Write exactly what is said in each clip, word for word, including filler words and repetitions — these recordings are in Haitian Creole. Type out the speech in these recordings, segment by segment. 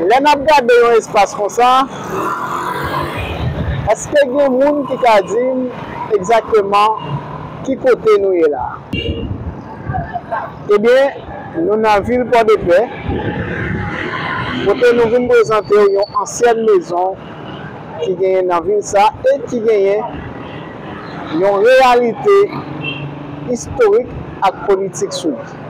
Lè n ap gade yon espas konsa, èske gen moun ki ka di m egzakteman ki kote nou ye la? Ebyen, nou nan vil Pòdepè, kote nou vin prezante w yon ansyen mezon ki genyen nan vil sa e ki genyen yon reyalite istorik ak politik sou li.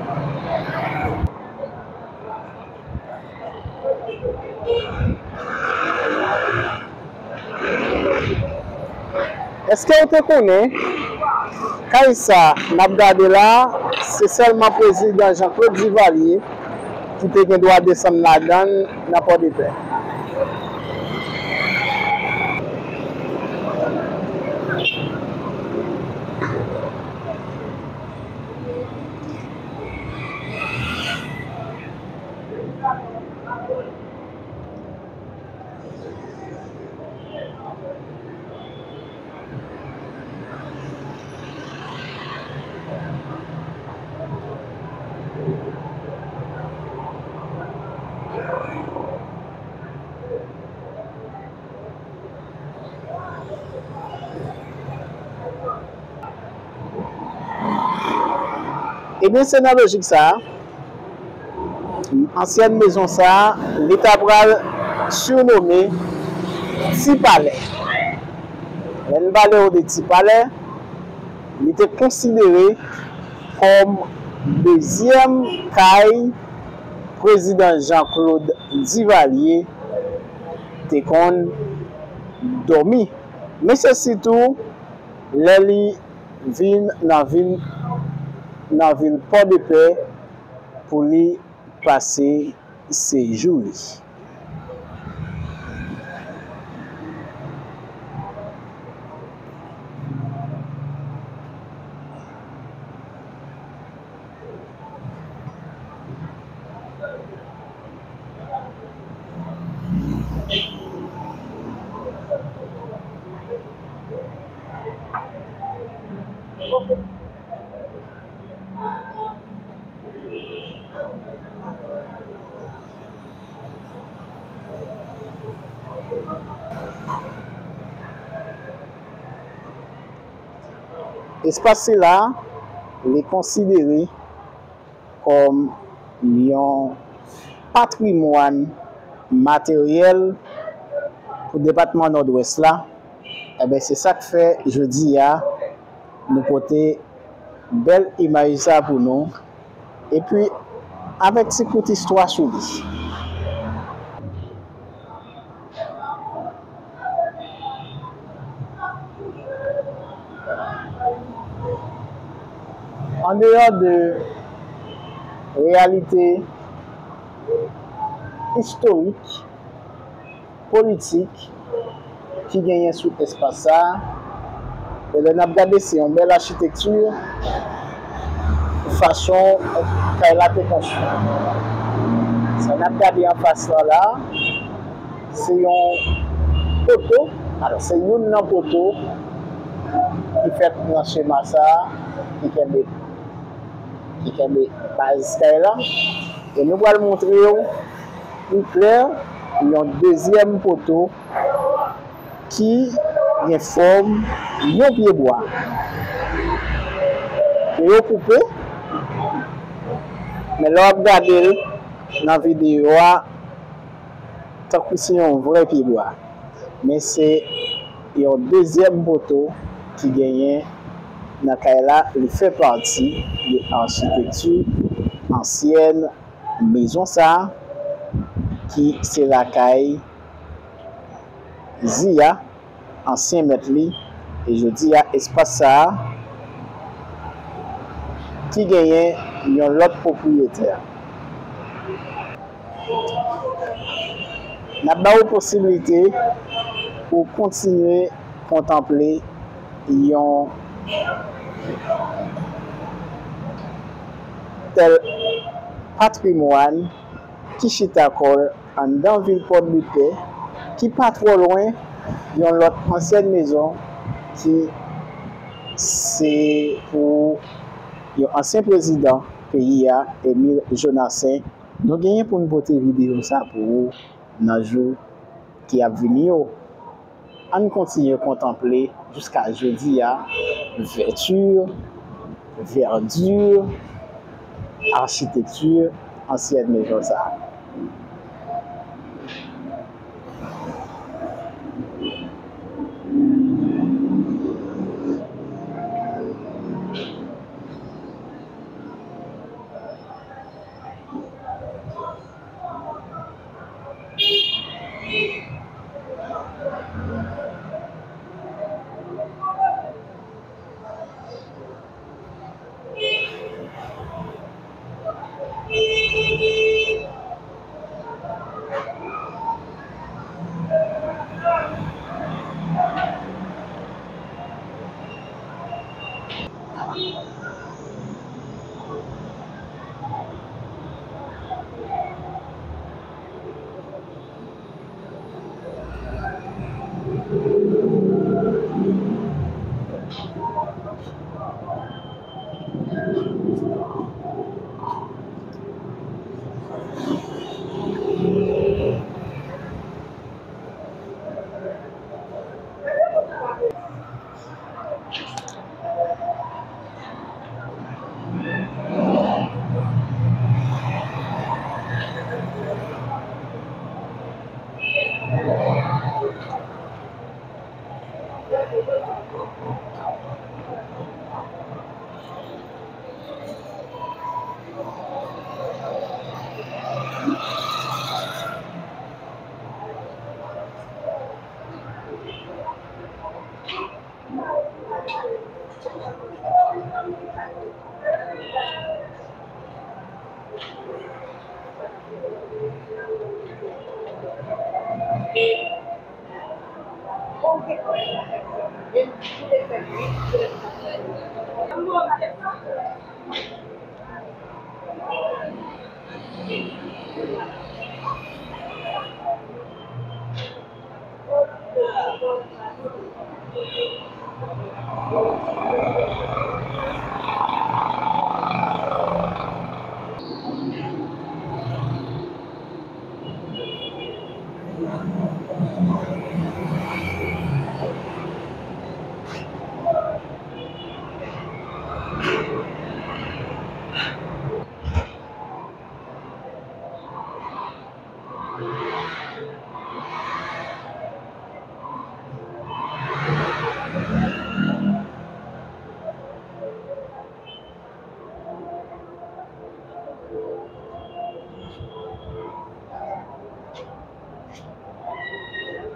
Èske w te konnen kay sa n ap gade la a, se sèlman prezidan Jean Claude Duvalier ki te gen dwa desann ladan l nan Pòdepè? Ebyen, se nan lojik sa a, ansyèn mezon sa a, li ta pral sirnome Ti Palè. Lè n pale w de Ti Palè, li te konsidere kòm dezyèm kay prezidan Jean Claude Duvalier te konn dòmi. Men se sitou lè li vin nan vil, nan vil Pòdepè pou li pase sejou li. Espas sila, li konsidere kòm yon patrimwàn materyèl pou depatman Nòdwès la, enben, se sa k fè jodi a, nou pote bèl imaj sa pou nou, epi avèk ti kout istwa sou li. Andeyò de reyalite istorik, politik ki genyen sou espas sa a, e lè n ap gade, se yon bèl achitekti, fason kay la te konstwi. Sa n ap gade anfas lan la, se yon poto, alò, se youn nan poto ki fèt nan chema sa a, ki kenbe, ki kenbe baz kay la. E nou pral montre w pi klè yon dezyèm poto ki gen fòm yon pye bwa. Ke yo koupe, men lè w ap gade l nan videyo a, tankou se yon vrè pye bwa. Men se yon dezyèm poto ki genyen nan kay la, li fè pati de achitekti ansyèn mezon sa a, ki se lakay Ziya, ansyen mèt li, e jodi a, espas sa a, ki genyen yon lòt pwopriyetè. N ap ba ou posiblite pou w kontinye kontanple yon tèl patrimwàn ki chita kò l anndan vil Pòdepè, ki pa twò lwen yon lòt ansyèn mezon ki se pou yon ansyen prezidan peyi a, Emile Jonassaint. Nou genyen pou n pote videyo sa pou ou nan jou ki ap vini yo. Ann kontinye kontanple jiska jodi a vèti, vèdi, achitekti ansyèn lejon sa a.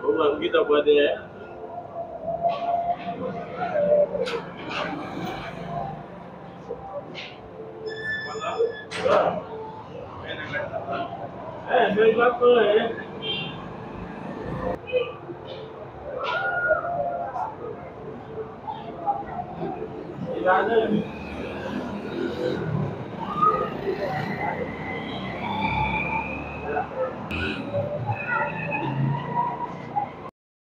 Ou wè m gentan pran dèyè. Vwala. Eh, men li pa fè anyen.